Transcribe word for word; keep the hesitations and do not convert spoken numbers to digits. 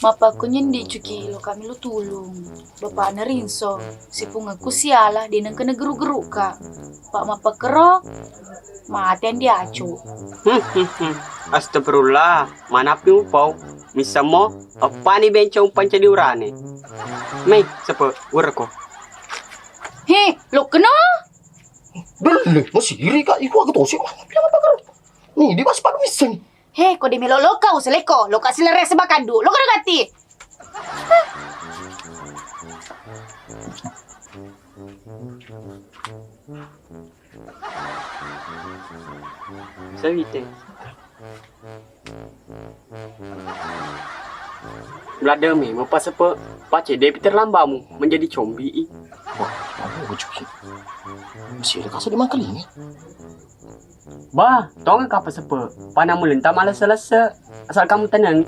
Mappakkunni Ndi Cuki, loka melo tulung. Bapakna Rinso, sipungekku siala, de nengka nageru-geruka. Pak mappakkero, mate Ndi Acu. Astagfirullah, manapi mupau. Misamo, eppani bencong panca diurane. Mei, sepe, ureko. He, lokkeno? Belle, masiri kak, iku aku tosi mana bilang apa karo? Nih, di pas padu misseng. He, ko de melo loka useleko, loka silere sebakadu, loka degati. Sawite. Belada memang pasepe, pace depi terlambamu menjadi combi i. Wah, aku juga. Masih ada kasih di mangkalingi. Bah, tonga kapa sepe, panamu lenta malese-lese. Asal kamu tenang.